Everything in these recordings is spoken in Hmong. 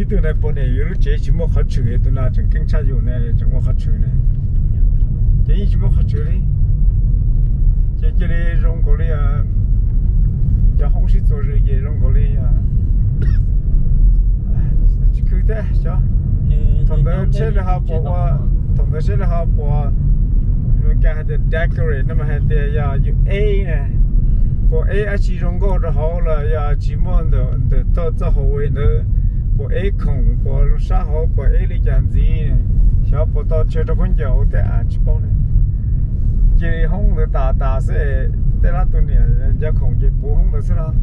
Tus na puag niam yus lub tsev tsis muaj qhov tshwm, tus na tseem keej tshaj yus ne, tseem ua qhov tshwm ne. Ces yeej tsis muaj qhov tshwm li. Ces cia li zoo nkaus li, cov hoob sib txuas zws ces zoo nkaus li tsis khw thiab xyov. Thaum ntawd seb li ho puas ua, thaum ntawd seb li ho puas, Meskas hais tias decorate no mas hais tias yog yus eb na, puas eb dab tsi zoo nkauj rau hauv los yog tsis muaj ntawm txoj hallway ntawd, puas eb khoom puas sab hauv puas eb li cas ntxiv, xyov puas tau tseg rau khaub ncaws thiab tsis paub ne. Cia li hoob ntawd tas tas xwb, tej lab tus niam ncav khoom ces puv hoob ntawd xwb los.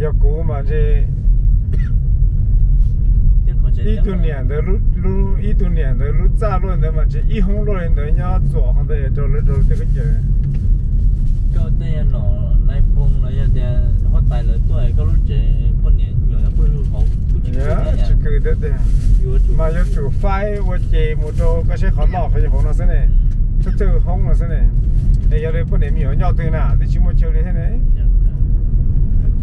Yog kuv mas ntshe ib tug niam ntawd, ib tug niam ntawd lub txaj luaj ntawd mas ntshe ib hoob luaj li ntawd nyob txuas qhov ntawd rau lawv rau lawv tej khaub ncaws. Koj tej nom nai phoo los yog tias huab tais lawv tuaj koj lub tsev poj niam me nyuam nyob pawg lug hauv kuj tsis khw thiab. Tsis khw thiab tiag. Mas yuav tsum faib ua ces mus rau koj seb qhov loj qhov yog hauv no xwb ne, thawj thawj hoob no xwb ne. Es yog li poj niam me nyuam nyob twg na twb tsis muaj chaw li thiab ne.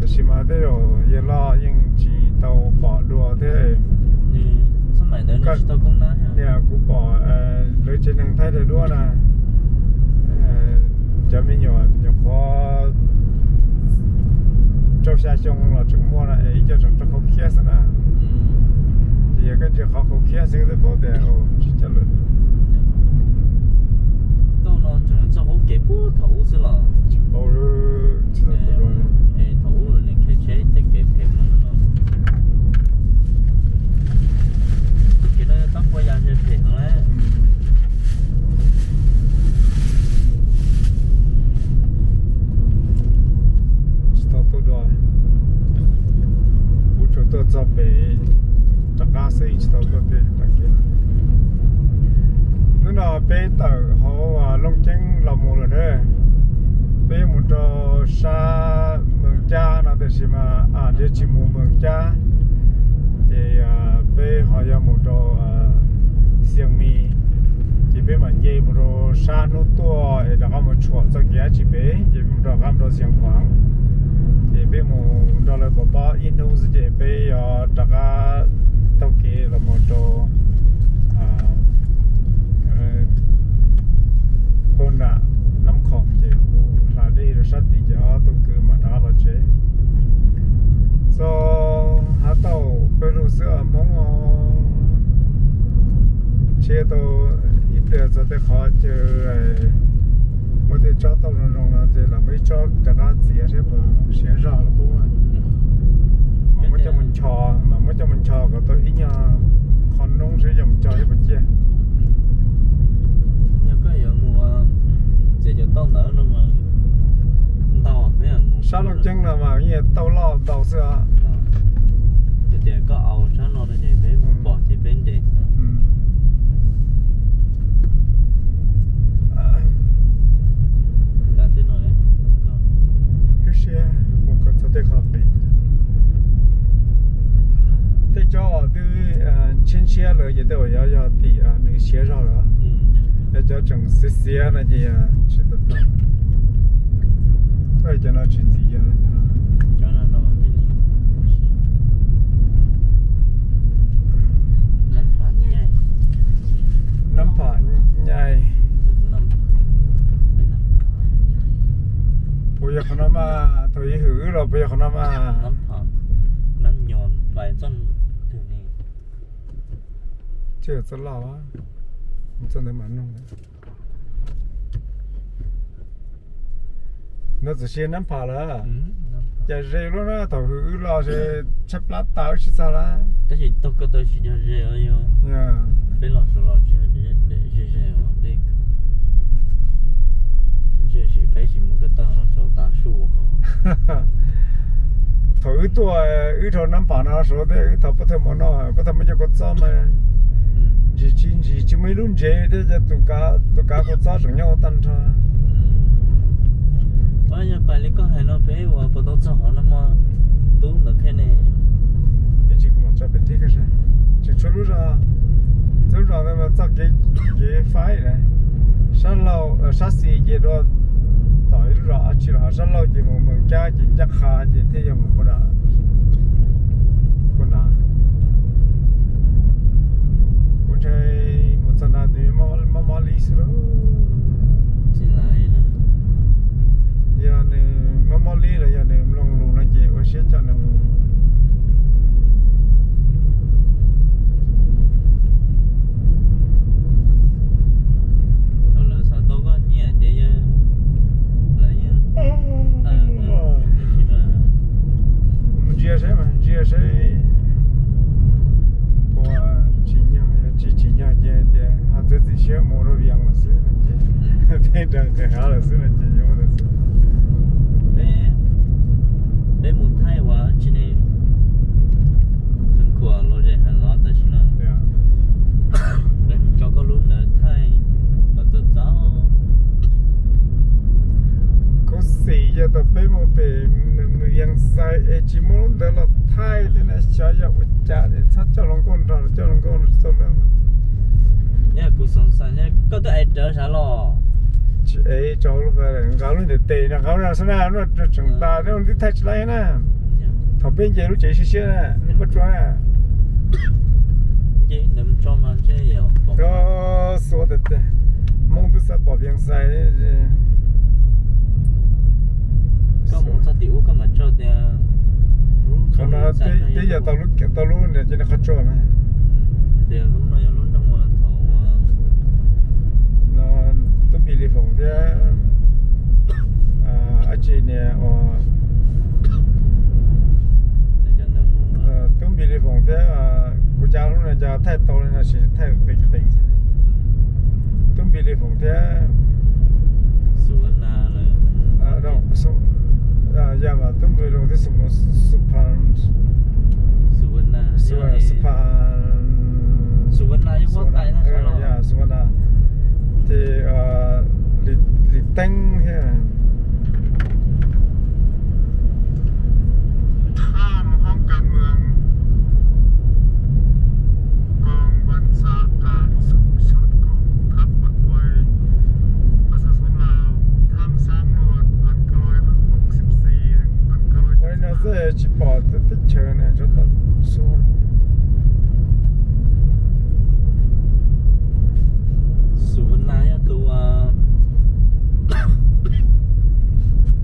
Tab sis mas tej zaum yawg loj yeej tsis tau pom dua thiab. Niam kuv pom lawv tsev neeg thaij daim duab na, cov me nyuam nyuam qhuav rau xya xyoo los tseem muaj na, es ib co tseem rau qhov khiab xwb na. Ces yog koj ntsia qhov qhov khiab xwb twb paub tias tsis coj lawm. Txoj no tseem txoj qub kev puag thaum ub xwb los? Tsis paub, tsis tau tus dua. Es thaum ub nws qhia tsheb tej kev phem no los. Txoj kev no tab puas yam phem heev na. Tsis tau tuaj dua. Kuv tsuas tuaj txog pem rov qab xwb, tsis tau tuaj pem. Hnub no peb tawm hauv Looj Ceeb los mus lawm na. Peb mus rau sab Mees Cab no tiam sis mas nrhiav tsis mus Mees Cab, ces peb ho yuav mus rau Xiaes Mis. Ces peb mam nce mus rau sab hnub tuaj es rov qab mus tshuam txoj kev dab tsi pem, ces peb mus rov qab mus rau Xiaes Khuam. Ces peb mus nrog lawv pov pob ib hnub xwb ces peb yuav rov qab taug kev los mus rau Pab Nam Nab Khoom, ces kuv hla dej rau sab tid ces ob tug kwv mam rov qab los tsev. Txog hav tauj pawg lug xwb os Hmoob os. Ntshe tau ib pliag txog tej qhov chaw muaj tej tsob tauj zoo zoo no ces los muaj ib tsob rov qab txiav seb puas siav zog los qub. Mam muab coj mus ncho, mam muab coj mus ncho kom tau ib nyuag qho noob seb coj mus cog ib puas ciaj. Yog koj yuav mus txiav cov tauj ntawd no mas ntau, peb mus sab Looj Ceeb no mas yeej tauj loj ntau xwb os. Ces koj au sab no no ces peb pom ces peb nres. Ntawm tej no, siab siab mus kom txog tej qhov qis. Tej tsob uas twb ntshiab ntshiab lawm ces tej uas yog yog tim nws siav zog lawm. Yog cov tseem xiav xiav no ces tsis tau tau. Cov no tsis ntxiv yog no. Nab Pham Nyai. Puas yog qhov no mas, thaum ub hwm wb los puas yog qhov no mas. Txoj loj, txoj ntawd mas nug. No txawm sis Nab Pham lawm. Cas ze luaj na, thaum hwm wb los ces tshaj plab tas wb tsis txog lawm. Tab sis taug ko taw tsis yog ze os. Peb los saud los tsis yog ze ze os, deb kawg. Ntsia sim peb sim mus ko taw no saud tas su. Thaum wb tuaj wb dhau Nab Pham no saud thiab, wb thaum pab thawj mov no, pab thawj muab cov kua txob mas ntsis tsis ntsis tsis muaj ib lub ntsev thiab, tus kav kua txob tseem nyob ua tag nrho. Yog pais li koj hais no peb ua puas tau txog qhov no mas tub ntawd thiab ne. Ib tsam kuv mam tso pem thib koj saib. Tseem tshuav lub zos, lub zos ntawd mas txoj kev faib na. Sab laug, sab xis ces dua tom ib lub zos dab tsi los ho sab laug ces mus Mees Cab ces ncaj qha ces thiaj yog mus puag nram Ntsia saib mas, ntsia saib puas tsim nyog, yog tsis tsim nyog ces tias ho txiav txim siab mus rau Vias lawm xwb no ces peb nrog nqis hav lawm xwb no ces yuav ua ntawd xwb. Peb mus Thaib ua tsi ne, Xeev Khuam los ze heev os tam sim no. Peb mus tso koj lub ntawv Thaib kom txaus txaus. Khuv xim yog tau peb mus pem Vias Xais es tsis muaj lub ntawv los Thaib thiab na, xyov yog ua cas es txhob coj hluas nkauj nrog, coj hluas nkauj nrog tsis tau lawm. Yog kuv xav xav, koj twb ev rawv sav los? Tsis ev, tso lub, nqa lub ntiaj teb no, nqa lub no xwb na, lub no tseem tas, lub no twb thaij tsis laib na. Thaum peb nce lub tsev siab siab na, nej pab tsuas na. Xuav tiag tiag, Hmoob twb xav pom Vias Xais. Koj mus txog tim ub koj mam tso tias, qhov no twb yog tau lub, tau lub niam ces nws qhov tsua na. Tias lub no yog lub nroog uas thaum uas no Tub Npis Lis Foom thiab dab tsi niag uas Tub Npis Lis Foom thiab kuv cov lub no cov thaij tau li no sis thaij qis qis. Tub Npis Lis Foom thiab, yog mas Tub Npis Lis Foom thiab Xu Pha, Xu Pha, Xu Pha na, ces Lis Teeb thiab. Tham hoob kas mwm, koom vas xav kas xub koom thab pab vais pas xas vas Laus, tham xaab luas phav ka loi hwv xib xis, phav ka loi. Ua li no xwb tsis pom teb chaws na, tsuas tom xub. Xu Pha na yog tus,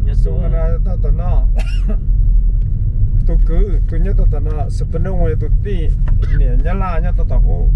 yog Xu Pha na toj tom no. Tus kwv tus nyob toj tom no, Xu Pha Nuj yog tus tij, niam Nyab Laj nyob toj tom ub.